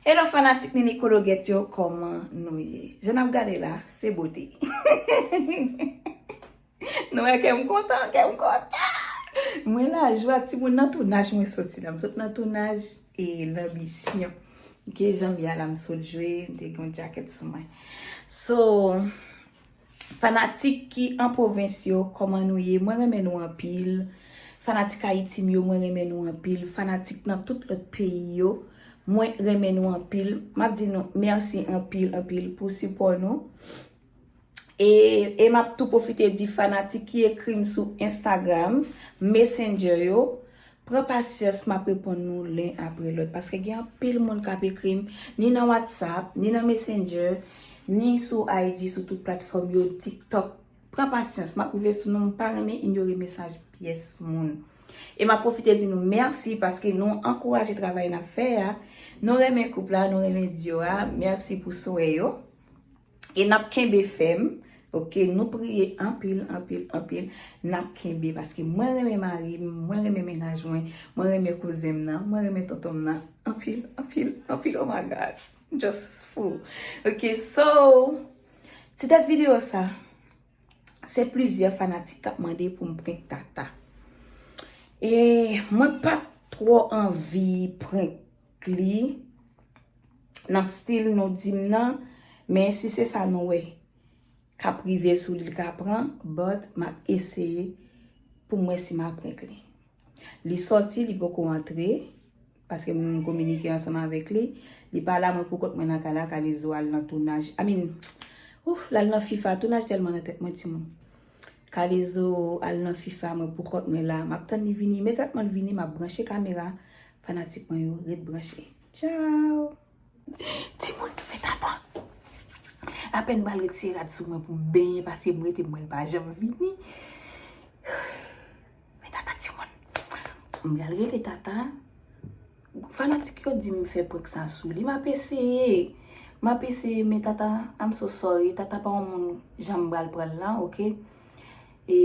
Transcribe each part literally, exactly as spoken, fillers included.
Hello fanatik Nini Kologèt yo, kòman nou ye? Jan n ap gade la, se bote. Nou wè kè m kontan, kè m kontan. Mwen lajwa, timoun, nan tounaj mwen soti la. M sot nan tounaj e Lanbisyon. Ok, jan m ye a la, m sot jwe, m te gen yon djakèt sou mwen. So, fanatik ki an pwovens yo, kòman nou ye? Mwen renmen nou anpil. Fanatik Ayiti m yo, mwen renmen nou anpil. Fanatik nan tout lòt peyi yo, mwen renmen nou anpil. M ap di nou mèsi anpil, anpil pou sipò nou. E, e m ap tou pwofite di fanatik ki ekri m sou Instagram, Messenger yo, pran pasyans, m ap reponn nou len apre lòt. Paske gen anpil moun k ap ekri m, ni nan WhatsApp, ni nan Messenger, ni sou I G, sou tout platfòm yo, TikTok. Pran pasyans, m ap rive sou nou, m pa renmen inyore mesaj pyès moun. E m ap pwofite di nou mèsi paske nou ankouraje travay n ap fè a. Nou renmen koup la, nou renmen duo a. Mèsi pou swè yo. E n ap kenbe fèm, ok? Nou priye anpil, anpil, anpil. N ap kenbe paske mwen renmen mari m, mwen renmen mennaj mwen, mwen renmen kouzen m nan, mwen renmen tonton m nan. Anpil, anpil, anpil, oh my God. Just fou. Ok, so, ti tèt videyo sa, se plizyè fanatik k ap mande pou m prank Tata. E mwen pa t twò anvi prank li nan stil nou di m nan, men si se sa nou wè k ap rive sou li, l ka pran, but m ap eseye pou m wè si m a prank li. Li sòti, li poko antre, paske m kominike ansanm avèk li. Li pa la, mwen pou kont mwen nan kay la, Kalezo al nan tounaj. I mean, ouf, l al nan FIFA, tounaj tèlman nan tèt mwen, timoun. Kalezo al nan FIFA, mwen pou kont mwen la. M ap tann li vini, imedyatman l vini, m ap branche kamera. Fanatik mwen yo, ret branche. Tchao! Timoun, men Tata. Apèn m pral retire rad sou mwen pou m benyen, paske m rete m wè l pa janm vini. Men Tata, timoun. M pral rele Tata. Fanatik yo di m fè prank sa sou li. M ap eseye. M ap eseye, men Tata, I'm so sorry. Tata pa yon moun jan m pral pran l lan, ok? E,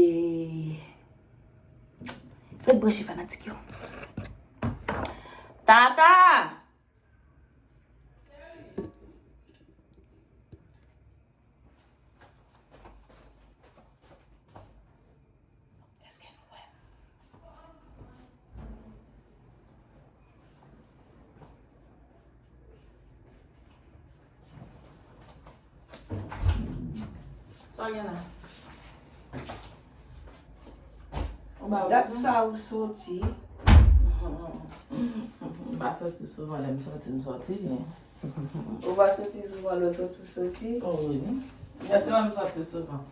ret branche fanatik yo. Tata! Èske nou wè m? Sa w gen la? Ou ba Dat sa ou soti? M pa soti souvan, lè m soti, m soti byen. Ou pa soti souvan, lè w soti, w soti? O wi. Èske m soti souvan?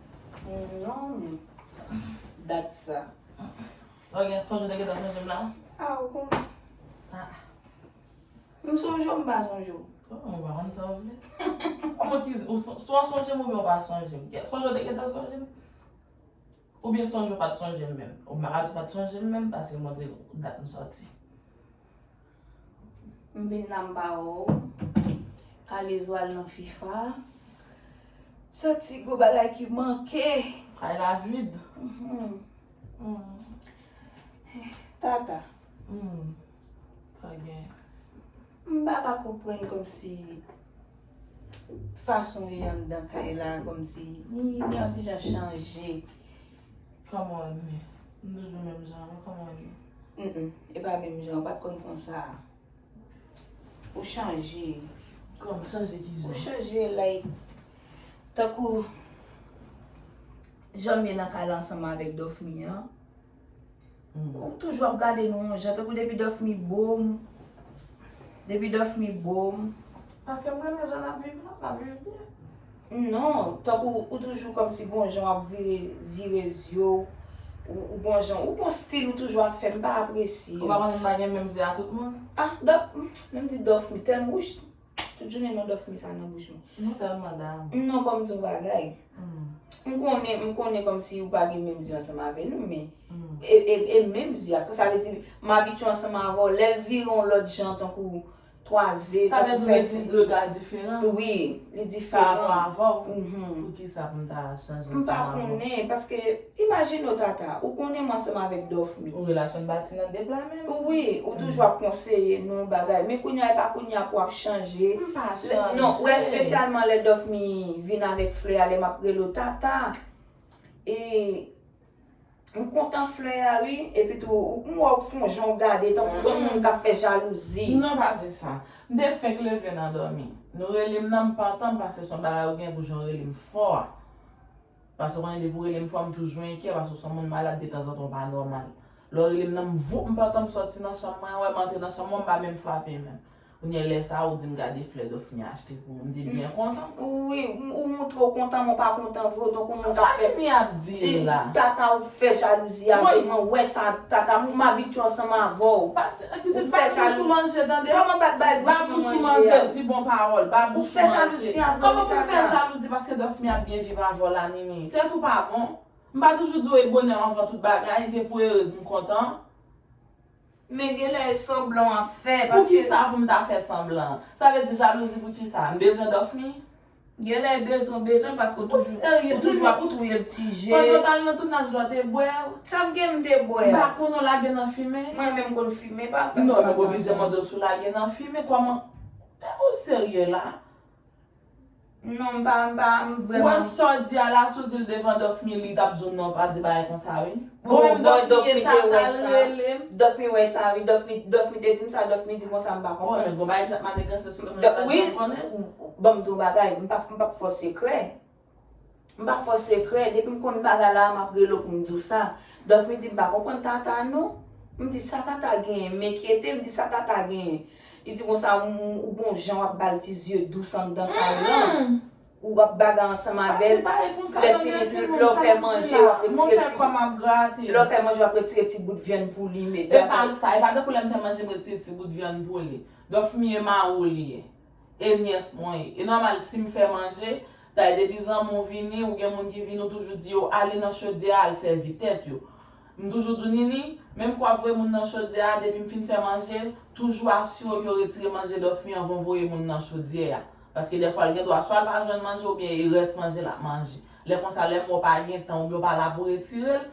Non, men dat sa. Sa w gen, sonje w te gentan sonje m la? A, ou konnen. A. M sonje w, m pa sonje w. Kòman ou pa konn sa w vle? Kòman ki, ou son-, swa w sonje m oubyen w pa sonje m. Sonje w te gentan sonje m? Oubyen sonje w pa t sonje m menm? Ou pa ka di w pa t sonje m menm, paske m montre w dat m sòti. M vin la m pa wè w. Kalezo al nan FIFA. Sòti gwo bagay ki manke. Kay la vid. Mhm. Mm. Tata. Mm. Sa gen. M pa ka konprann kòmsi fason w ye anndan kay la, kòmsi ni, ni yon ti jan chanje. Kòman w ye? M toujou menm jan, men kòman w ye? Mm, mm. E pa menm jan, ou pa t konn konsa. Ou chanje. Kòman chanje ki jan? Ou chanje, like, tankou jan m ye nan kay la ansanm avèk Dòfmi an. Mm. Ou toujou ap gade nou yon jan, tankou depi Dòfmi bo m, depi Dòfmi bo m. Paske m renmen jan n ap viv la, n ap viv byen. Non, tankou ou toujou kòmsi gon jan w ap vire, vire zye w, ou, ou gon jan, ou gon stil ou toujou ap fè, m pa apresye. Ou pa konnen m pa gen menm zye a tout moun? A, Dòf, lè m di Dòfmi, tèlman, wi, tout jounen non Dòfmi sa nan bouch mwen. Nou tèlman damou. Non, ban m di w bagay. Mm. M konnen, m konnen kòmsi ou pa gen menm zye ansanm avè nou, men mm. E, e, e menm zye a, sa vle di, m abitye ansanm avè w, lè l vire yon lòt jan, tankou, kwaze, Sa vle di ou gen ti rega diferan? Wi, li diferan. Pa rapò avè w? Poukisa pou m ta chanje ansanm avè w? M pa konnen, paske imajine w, Tata, ou konnen m ansanm avèk Dòfmi. Ou relasyon n bati nan de pla menm? Wi, ou toujou ap konseye nou bagay. Men kounye a, e pa kounye a pou w ap chanje. M pa chanje. Non, ou espesyalman lè Dòfmi vin avèk flè a, lè m ap rele w Tata. E M kontan flè a wi, epi tou m wè w fon jan w gade tankou yon moun k ap fè jalouzi. Non, pa di sa. M te fenk leve nan dòmi. Nou rele m nan, m pa antann paske se yon bagay ou gen pou jan w rele m fò a. Paske w konnen depi w rele m fò, m toujou enkyè paske w se yon moun malad, detanzantan w pa nòmal. Lè w rele m nan, m voup, m pa antann, m sòti nan chanm mwen, wè m antre nan chanm mwen, m pa menm frape menm. Kounye a lè sa a, ou di m gade flè Dòfmi achte pou ou. M te byen kontan. Wi, ou moutre w kontan, men w pa kontan vre, w tankou moun k ap fè. Sa Nini ap di la? Tata, ou fè jalouzi avè mwen, wè sa, Tata, m abitye ansanm avè w. Pitit, bay bouch ou manje, tande? Kòman bat bay bouch mwen manje a? Di bon pawòl, bay bouch ou manje. Ou fè jalouzi avè mwen, Tata. Kòman pou m fè jalouzi paske Dòfmi ap byen viv avè w la, Nini? Tèt ou pa bon? M pa toujou di w e bonè anvan tout bagay, depi w erez m kontan. Men genlè e sanblan w ap fè, paske. Poukisa pou m ta fè sanblan? Sa vle di jalouzi poukisa? M bezwen Dòfmi? Genlè e bezwen, bezwen, paske w toujou, ou toujou ap touye l ti je. Pandan w t al nan tounaj la, w te bwè? Sa m gen m te bwè a? M pa konnen w lage nan fimen? Mwen menm m konn fimen, pa fè m sa. Non, nou p oblije mande w si w lage nan fimen, kòman? Ou serye la? Non, m pa, m pa, m vrèman. Wè sa w di a la, si w di l devan Dòfmi, li t ap di w non, pa di bagay konsa wi. Bon, bon, Dòfmi te wè sa. Dòfmi wè sa wi, Dòfmi, Dòfmi te di m sa, Dòfmi di konsa, m pa konprann. Bon, men gon bagay ki t ap maniganse sou Dòfmi, wi, ban m di w yon bagay, m p ap, m p ap fè w sekrè. M p ap fè w sekrè, depi m konn bagay la, m ap rele w pou m di w sa. Dòfmi di m pa konprann Tata non. M di sa Tata genyen, m enkyete, m di sa Tata genyen. Li di konsa, ou gon jan w ap ba l ti zye dous anndan kay lan. Ou ap bagay ansanm avè l. Lè fini, lè w fè manje, w ap retire ti, lè w fè manje, w ap retire ti bout vyann pou li, medam. E pa sa, e pa tankou lè m fè manje, m retire ti bout vyann pou li. Dòfmi e mari w li ye. E nyès mwen ye. E nòmal, si m fè manje, dayè depi zanmi w vini, ou gen moun ki vini, ou toujou di yo, ale nan chodyè a, al sèvi tèt yo. M toujou di w, Nini, menm ke w ap voye moun nan chodyè a, depi m fin fè manje, toujou asire w ke w retire manje Dòfmi anvan w voye moun nan chodyè a. Paske dèfwa, l gen dwa swa l pa jwenn manje oubyen e rès manje l ap manje. Lè konsa, lè m wè w pa gen tan oubyen w pa la pou w retire l,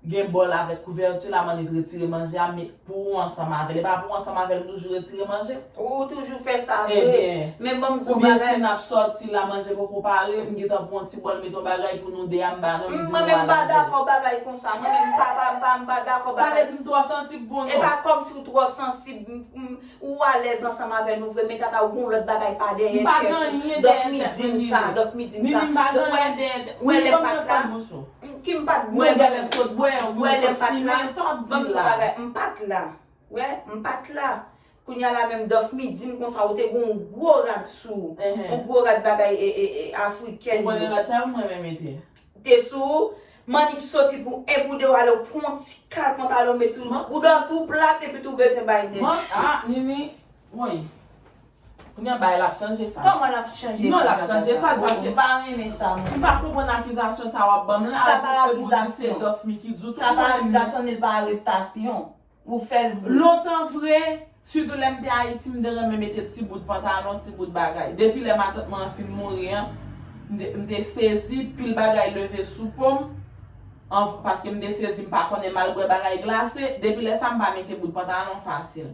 gen bòl avèk kouvèti la, m annik retire manje a, men pou ou ansanm avè l. E pa pou ou ansanm avè l, m toujou retire manje? Ou toujou fè sa vre. Men ban m di w yon bagay. Oubyen si n ap sòti la, manje poko pare, m gentan pran yon ti bòl, mete yon bagay pou nou de a, m ba nou, m di nou ale avè l. Mwen menm m pa dakò bagay konsa. Mwen menm m pa, pa, m pa, m pa dakò bagay. Sa vle di m twò sansib pou nou? E pa kòmsi w twò sansib, m, m, ou alèz ansanm avè nou vre, men Tata, ou gon lòt bagay pa dèyè tèt ou. Dòfmi di m sa, Dòfmi di m sa. Donk, wè, wè lè m pa t la. Ki m pa t bwè, wè lè m pa t la. Ban m di w bagay, m pa t la. Wè, m pa t la. Kounye a la menm Dòfmi di m konsa, ou te gen yon gwo rad sou ou. Yon gwo rad bagay e, e, e, afrikèn yo. Ou konnen rad sa yo mwen menm mete. Te sou ou, m annik soti pou en pou de w ale, ou pran yon ti kal pantalon, met sou ou, ou dòmi tou plat, epi tou bezwen bay nèg cho. Ah, Nini, woy. Kounye a bagay la ap chanje faz. Kòman l ap chanje faz? Non, l ap chanje faz paske m pa renmen sa mwen. M pa konprann akizasyon sa w ap ban m la. Sa pa akizasyon. Ou di se Dòfmi ki di w. Sa pa akizasyon, ni l pa arestasyon. Ou fè l vre. Lontan vre, sitou lè m te Ayiti, m te renmen mete ti bout pantalon, ti bout bagay. Depi lè matant mwen an fin mouri an, m te, m te sezi, pil bagay leve sou po m. An, paske m te sezi, m pa konnen m al bwè bagay glase. Depi lè sa, m pa mete bout pantalon fasil.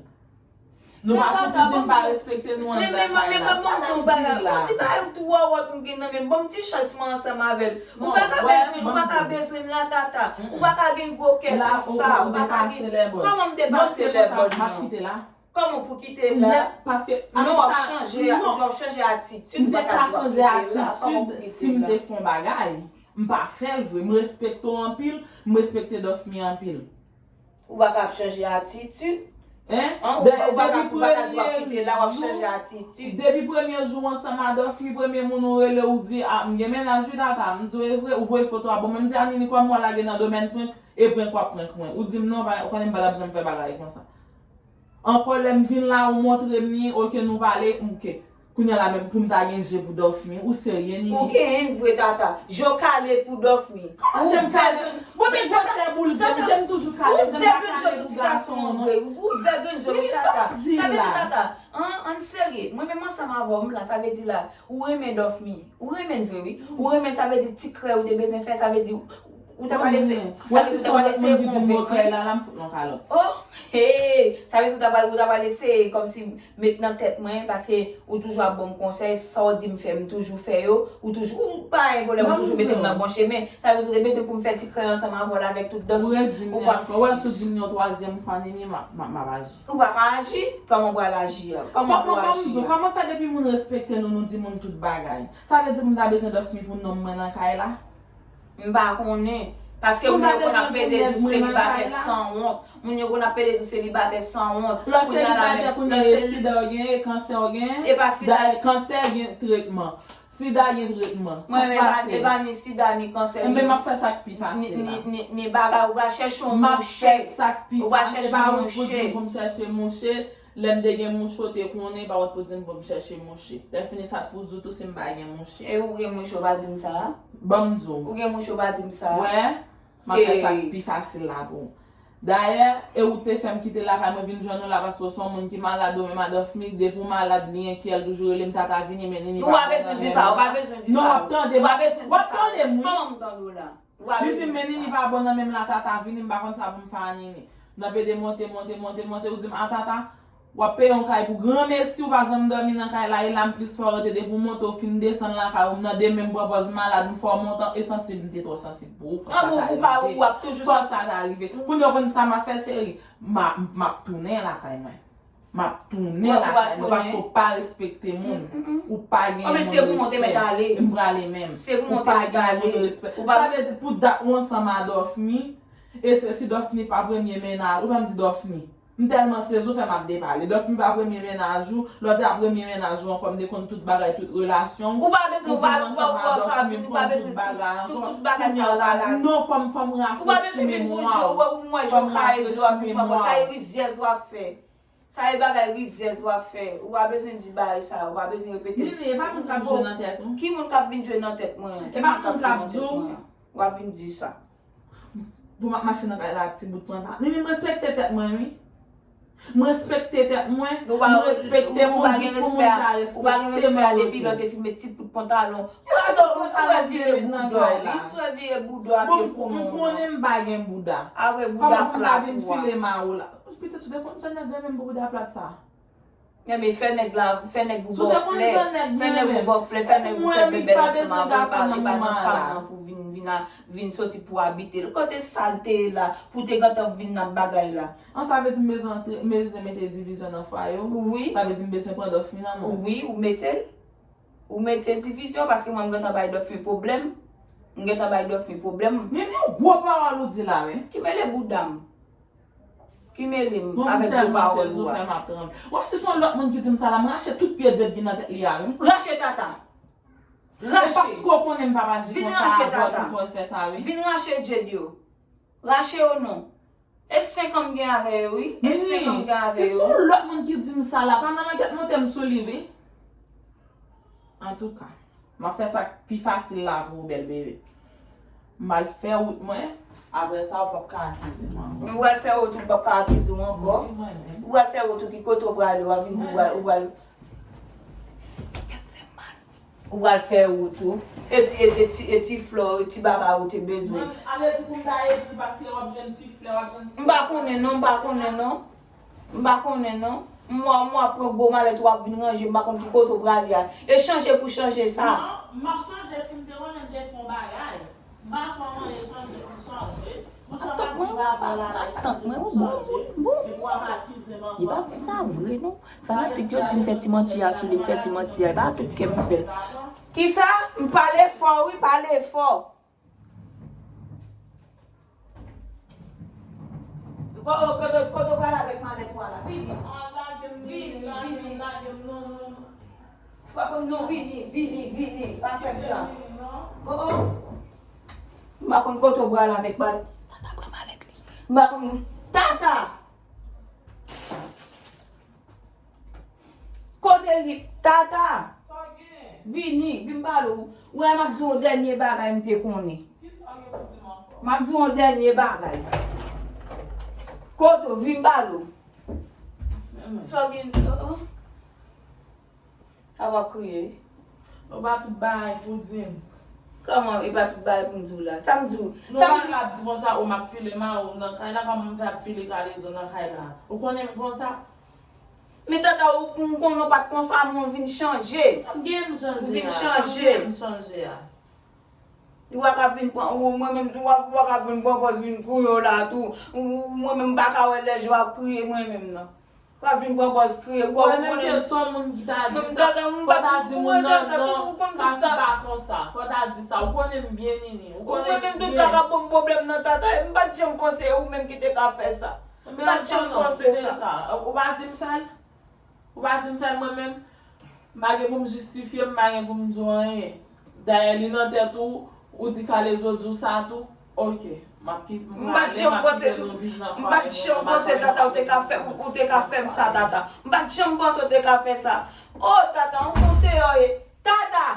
Nou pa fouti di m pa respekte nou anndan kay la. Sa n ap di la? Yon ti bagay ou twò wòt m gen nan men m. Ban m ti chans mwen ansanm avè l. Ou pa ka bezwen, ou pa ka bezwen l la, Tata. Ou pa ka gen gwo kè konsa. Ou pa ka gen. Kòman m depase lèbòn nan? Kòman pou kite l la? Non, w ap chanje, w ap chanje atitid. Ou pa ka dwe kite l la. Kòman pou kite l la? Si m te fè yon bagay, m pa fè l vre. M respekte w anpil, m respekte Dòfmi anpil. Ou pa ka ap chanje atitid? Hein? Ou pa ka, ou pa ka di w ap kite la, w ap chanje atitid. Depi premye jou w ansanm a Dòfmi, premye moun ou rele, ou di, a, m gen mennaj wi Tata, m di w e vre, ou voye foto a ban mwen, m di a Nini kòman w lage nan domèn prank, e prank w ap prank mwen. Ou di m non, ou konnen m pa t ap janm fè bagay konsa. Ankò lè m vin la, ou montre m li, oke nou pale, oke. Kounye a la menm pou m ta gen je pou Dòfmi. Ou serye, Nini? Ou gen vre, Tata. Je w kale pou Dòfmi. Kòman je m kale? Bon, men gwosè boul je m, je m toujou kale, je m pa kale pou gason, non. Ou ouvè grenn je w, Tata. Sa vle di, Tata, an, ann serye. Mwen menm ansanm avè w, m la, sa vle di la, ou renmen Dòfmi. Ou renmen l vre, wi. Ou renmen l, sa vle di ti krèy ou te bezwen fè, sa vle di ou ta pral eseye. Wè, si se yon lòt moun ki di m bon krèy la, la, m fout nan kalòt. Oh, hey, sa vle di ou ta pral, ou ta pral eseye kòmsi met nan tèt mwen, paske ou toujou ap ban m konsèy, sa w di m fè, m toujou fè yo, ou toujou, ou pa gen pwoblèm, ou toujou mete m nan bon chemen. Sa vle di ou te bezwen pou m fè ti krèy ansanm avè w la avèk tout dòf. Ou redi m ankò. Wè, si w di m yon twazyèm fwa, Nini, m ap, m ap, m ap aji. Ou pa ka aji? Kòman w pral aji a? Kòman pou w aji a? Kòman fè depi moun respekte nou, nou di moun tout bagay? Sa vle di moun ta bezwen Dòfmi pou nonm mwen nan kay la? M pa konnen. Paske moun yo konn ap pede di w selibatè sanwont. Moun yo konn ap pede di w selibatè sanwont. Lè w selibatè, kounye a e sida w genyen, e kansè w genyen. E pa sida. Dayè, kansè gen tretman. Sida gen tretman. Mwen menm, e pa ni sida, ni kansè, ni, ni, ni, ni bagay. Ou va chèche yon mouche. Ou va chèche yon mouche. Pou di m pou m chèche mouche. Lè m te gen mouche, w te konnen, pa wè pou di m pou m chèche mouche. Lè fini sa pou di w tou si m pa gen mouche. E ou gen mouche, ou pa di m sa a? Ban m di w. Ou gen mouche, ou pa di m sa a? Wè, m ap fè sa k pi fasil la pou w. Dayè, e ou te fè m kite lakay mwen vin jwenn ou la paske w se yon moun ki malad ou menm a Dòfmi, depi w malad, li enkyè, l toujou rele m Tata vini, men Nini pa bon nan men m. Ou pa bezwen di sa, ou pa bezwen di sa. Non, w ap tande m. Ou pa bezwen di sa. W ap tande m, wi. Kòman m tande w la? Li di m, men Nini pa bon nan men m la, Tata vini, m pa konn sa pou m fè a Nini. Nan pede monte, monte, monte, monte, ou di m, a Tata, w ap peye yon kay pou granmesi, ou pa janm dòmi nan kay la, e la m plis fè w rete depi w monte, w fin desann lakay ou, m nan demen m pran pòz malad, m fè w monte, e sansib, m te twò sansib pou ou, fò sa ta rive. Fò sa ta rive. Kounye a w konn sa m ap fè, cheri? M ap, m ap tounen lakay mwen. M ap tounen lakay nou paske w pa respekte moun. Ou pa gen moun respè. M prale menm. Ou pa gen moun respè. Sa vle di pou dat ou ansanm a Dòfmi, e se si Dòfmi pa premye mennaj, ou fè m di Dòfmi. M tèlman sezi, ou fè m ap depale. Dòfmi pa premye mennaj ou, lè w te a premye mennaj ou ankò, m te konn tout bagay, tout relasyon w. Ou vin ansanm a Dòfmi, m konn tout bagay ankò. Kounye a la, non, fò m, fò m rafrechi memwa w. Fò m rafrechi memwa w. Sa e rizyèz w ap fè. Sa e bagay rizyèz w ap fè. Ou pa bezwen di bagay sa, ou pa bezwen repete. Nini, e pa moun k ap jwe nan tèt ou. Ki moun k ap vin jwe nan tèt mwen an? E pa moun k ap di w. W ap vin di sa. Pou m ap mache nan kay la ak ti bout pantalon. Nini, m respekte tèt mwen, wi. M respekte tèt mwen. M respekte moun jis pou moun ka respekte mwen an retou. Ou pa gen respè a depi lè w te fin met ti bout pantalon. Ou sou wè vire bouda w, wi. Ou sou wè vire bouda w ak pye koumon w. Bon, m konnen m pa gen bouda. Avwe bouda plat ou a. Kòman pou m ta vin file mawo la? Pitit, si w te konn jan nèg renmen m pou bouda plat sa. Enben, fè nèg la, fè nèg ou ba w flè, fè nèg ou ba w flè, fè nèg ou fè bèbèl ansanm avè l, pa, li pa nan kay nan pou vin, vin a, vin soti pou abite l. Kote sa l te ye la, pou te gentan vin nan bagay la? An, sa vle di m bezwen antre, m bezwen mete divizyon nan fwaye w? Wi. Sa vle di m bezwen pran Dòfmi nan men w? Wi, ou mete l. Ou mete divizyon, paske mwen m gentan bay Dòfmi pwoblèm. M gentan bay Dòfmi pwoblèm. Nini, gwo pawòl ou di la, wi. Ki mele bouda m? Ki mele m avèk gwo pawòl ou a? Ou wè si se yon lòt moun ki di m sa la, m rache tout pye djèd ki nan tèt li a, wi. Rache, Tata. Rache. E paske w konnen m p ap aji konsa avè w ki fè w fè sa, wi. Vin rache djèd yo. Rache yo non. E senk an m gen avè yo, wi. E senk an m gen avè yo. Si se yon lòt moun ki di m sa la, pa nan langèt monte m sou li, wi. Antouka, m ap fè sa k pi fasil la pou ou, bèl bebe. M al fè wout mwen, apre sa, ou p ap ka akize m ankò. Ou pral fè wout ou, m p ap ka akize w ankò. Wi, mwen menm. Ou pral fè wout ou, ki kote w prale, w ap vin di w pral, ou pral. Ou pral fè wout ou. E ti, e, e ti, e ti flè, e ti bagay ou te bezwen. Mwen, ale di pou m ta ede w paske w ap jwenn ti flè, w ap jwenn ti. M pa konnen non, m pa konnen non. M pa konnen non. M wè, m wè w ap pran gwo malèt ou ap vin ranje, m pa konn ki kote w prale a. E chanje pou chanje sa. Non, m ap chanje si m te konnen m te fè yon bagay. M pa fè anyen chanje pou chanje. Matant mwen, matant mwen, yon bon moun, bon moun. Li pa konn sa vre non. Fanatik yo di m fè ti manti a sou li, m fè ti manti a, e pa tout kè m fè l. Kisa? M pale fò wi, pale fò. Ko-, o, kote, kote w prale avèk malèt ou a la? Vini. Vini, vini. Papa, non, vini, vini, vini. Pa fè m sa. O, o. M pa konn kote w prale avèk malèt. Tata pran malèt li. M pa konn. Tata! Kote l Tata, vini, vin pale w. Ou wè, m ap di w yon dènye bagay m te konnen. M ap di w yon dènye bagay. Koto, vin pale w. Sa w gen, oh, oh. A w ap kriye. Ou pa tout bagay pou di m. Kòman e pa tout bagay pou m di w la? Sa m di w? Non, sa m pa ka ap di konsa, ou m ap file ma ou nan kay la, kòman m fè ap file kalezo nan kay la? Ou konnen m konsa? Men tata, ou, m konnen w pa t konsa, men w vin chanje. Sa m gen m chanje a? Ou vin chanje. Sa m gen m chanje a? Ou pa ka vin pran, ou, mwen menm tou, w pa, w pa ka vin pran pòz vin kriye w la tou. Ou, ou, mwen menm m pa ka wè lè je w ap kriye mwen menm nan. W pa vin pran pòz kriye. Mwen menm ke se yon moun ki ta di sa, fò ta di moun nan non, Kasi pa konsa. Fò ta di sa. Ou konnen m byen, Nini. Ou konnen m byen. Ou konnen tout sa k ap ban m pwoblèm nan, tata. M pa t janm panse e ou menm ki te ka fè sa. M pa t janm panse sa. Ou pa di m fè l? Ou pa di m fè l mwen menm? M pa gen pou m jistifye, m pa gen pou m di w anyen. Dayè, li nan tèt ou, ou di Kalezo di w sa tou. Oke, m ap kit-, m prale, m ap kite nou viv nan fwaye mwen, m pa konnen pou m di sa. M pa t janm panse, tata, ou te ka fè, ou, ou te ka fè m sa, tata. M pa t janm panse w te ka fè sa. O, tata, yon konseye w ye. Tata!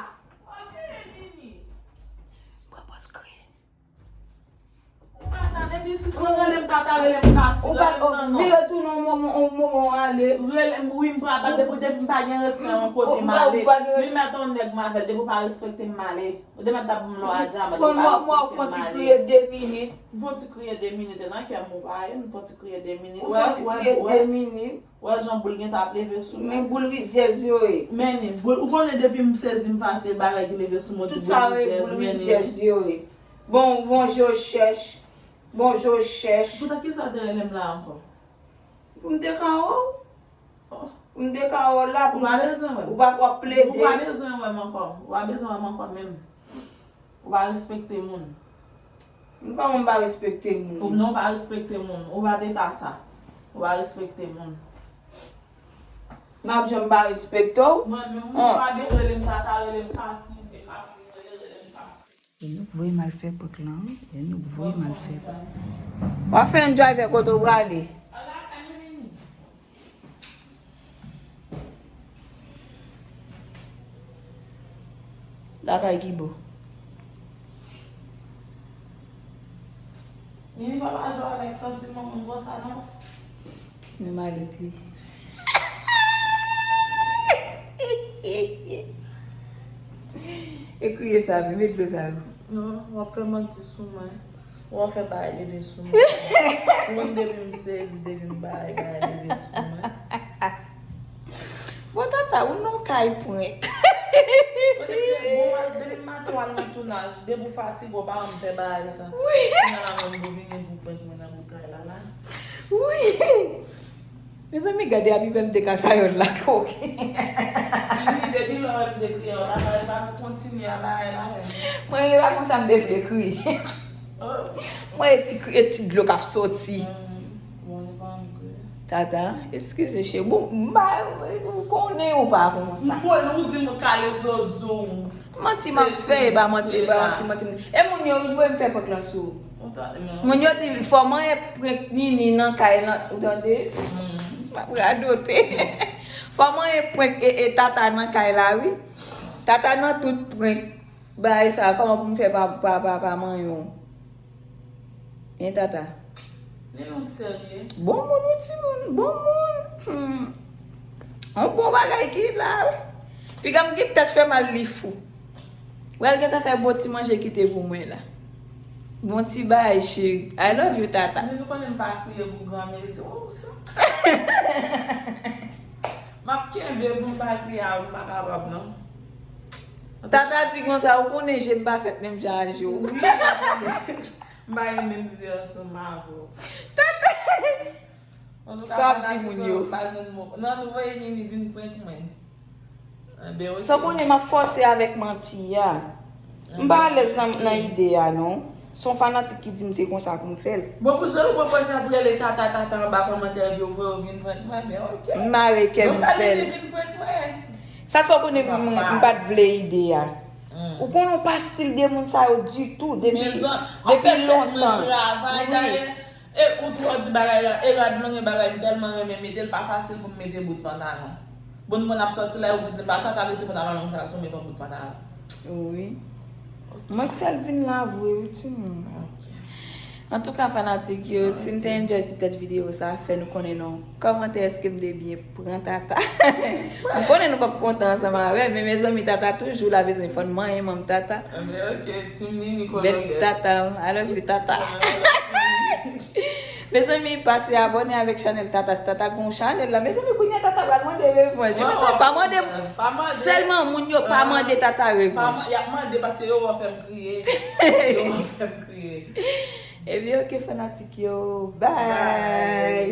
Oke, Nini. Pran pòz kriye. Ou pa ta depi sis mwen rele m tata, rele m Kasi, rele m nan non. Vire tounen yon moman, yon moman ale. Rele m, wi, m pa, pa, depi, depi m pa gen respè yon kote m ale. Li mèt yon nèg m avè l, depi w pa respekte m, m ale. Ou te mèt t ap ban m lò a dyaman, depi w pa respekte m, m ale. Bon, mwen, mwen fon ti kriye de minit. M fon ti kriye de minit, e nan kè m ou pa ye, m fon ti kriye de minit. Ou fon ti kriye de minit. Wè jan boul gentan ap leve sou mwen. Men boul rizyèz yo ye. Men ni, boul, ou konnen depi m sezi m fache, bagay ki leve sou mwen, tout boul rizyèz, men ni. Tout sa yo ye boul rizyèz yo ye. Bon, bonjou chèch. Bonjou chèch. Poutèt kisa w te rele m la ankò? Pou m te ka wè w. Oh. Pou m te ka wè w la, pou m, ou pa bezwen wè m. Ou pa, w ap plede. Ou pa bezwen wè m ankò. Ou pa bezwen wè m ankò menm. Ou pa respekte moun. M kòman m pa respekte moun? Ou non, ou pa respekte moun. Ou pa t eta sa. Ou pa respekte moun. M ap janm pa respekte w? Mwen menm, ou pa gen rele m tata, rele m Kasi, e Kasi, rele, rele m Kasi. E nou k voye m al fè prank lan, wi. E nou k voye m al fè prank. W ap fè yon drive kote w prale. Lakay ki bò? Nini, fò pa jwe avèk santiman moun konsa non. Men malèt li. E kriye sa, men met dlo sa. Non, w ap fè manti sou mwen. W ap fè bagay leve sou mwen. Ou konn depi m sezi, depi m bagay, bagay leve sou mwen. Bon, tata, ou nan kay prank. Bon, depi, depi, bon, depi maten w al nan tounaj, depi w fatige, w pa janm fè bagay sa. Wi. Kounye a la menm, ou vini pou prank mwen nan bout kay la, la. Wi. Mezanmi, gade abi bèf de kasayòl la, koke. Li depi lè w te kriye, w ta pral pa kontinye a bagay la menm. Mwen, e pa konsa m te vle kriye. Oh. Mwen, e ti kri-, e ti dlo k ap soti. Mm, bon, li pa antre. Tata, eskize, cheri. Bon, m pa, ou konnen ou pa konsa. M konnen ou di m kale zodyo. Manti m ap fè, e pa manti, e pa manti, manti. E moun yo, wi, voye m fè prank lan sou. Moun yo di, fò manyen prank Nini nan kay lan, ou tande? M ap radote. Fò manyen prank e, e tata nan kay la, wi. Tata nan tout prank. Bagay sa, kòman pou m fè pa, pa, pa, pa manyen w? Hein, tata? Nini, ou serye? Bon moun, wi, timoun. Bon moun. Hmm. Yon bon bagay ki la, wi. Piga m gen tèt fè mal, li fou. Wè l gentan fè bon ti manje kite pou mwen la. Bon ti bagay, cheri. I love you, tata. Nini, ou konnen m pa kriye pou granmesi. Oh, sa. M ap kenbe pou m pa kriye a, m pa kapab, non. Tata di konsa, ou konnen je m pa fèt menm jan a je w. Wi, m konnen. M pa gen menm zye ansanm avè w. Tata! Sa ap di moun yo. Pa jwenn mo. Non, nou voye Nini vin prank mwen. Enben, oke. Sa w konnen m ap fòse avèk manti a. M pa alèz nan, nan ide a, non. Se yon fanatik ki di m se konsa pou m fè l. Bon, pou jan ou pran pòz ap rele tata, tata anba kòmantè yo, voye w vin prank mwen, men oke. M mare kè m fè l. Vin prank mwen. Sa fè w konnen m, m, m pa t vle ide a. Ou konnen w pa stil de moun sa yo ditou, depi, depi lontan. Wi. E ou tou w di bagay la, e rad mwen gen bagay m tèlman renmen mete l, pa fasil pou m mete bout pantalon. Bon, moun ap sòti la, yo di m pa tata, vle di moun ap nan lang sa, sou men yon bout pantalon. Wi. Mwen k fè l vin la vre, wi, timoun. Ok. Antouka, fanatik yo, si n te enjoy ti tèt videyo sa, fè nou konnen nan kòmantè èske m te byen pran tata. M konnen nou p ap kontan ansanm avè m, men mezanmi, tata toujou la, bezwen fò n manyen manm tata. Anben, ok, Team Nini Bèl ti Kolonyè. Tata, I love you, Tata. Mezanmi, pase abòne avèk chanèl Tata. Tata gon chanèl la. Mezanmi, kounye a Tata pral mande revanj. Yo, mezanmi, pa mande. Pa mande. Sèlman moun yo pa mande Tata Pa revanj. ma- Y ap mande paske yo wè fè m kriye. Yo wè fè m kriye. Ebyen, ok, fanatik yo. Bye.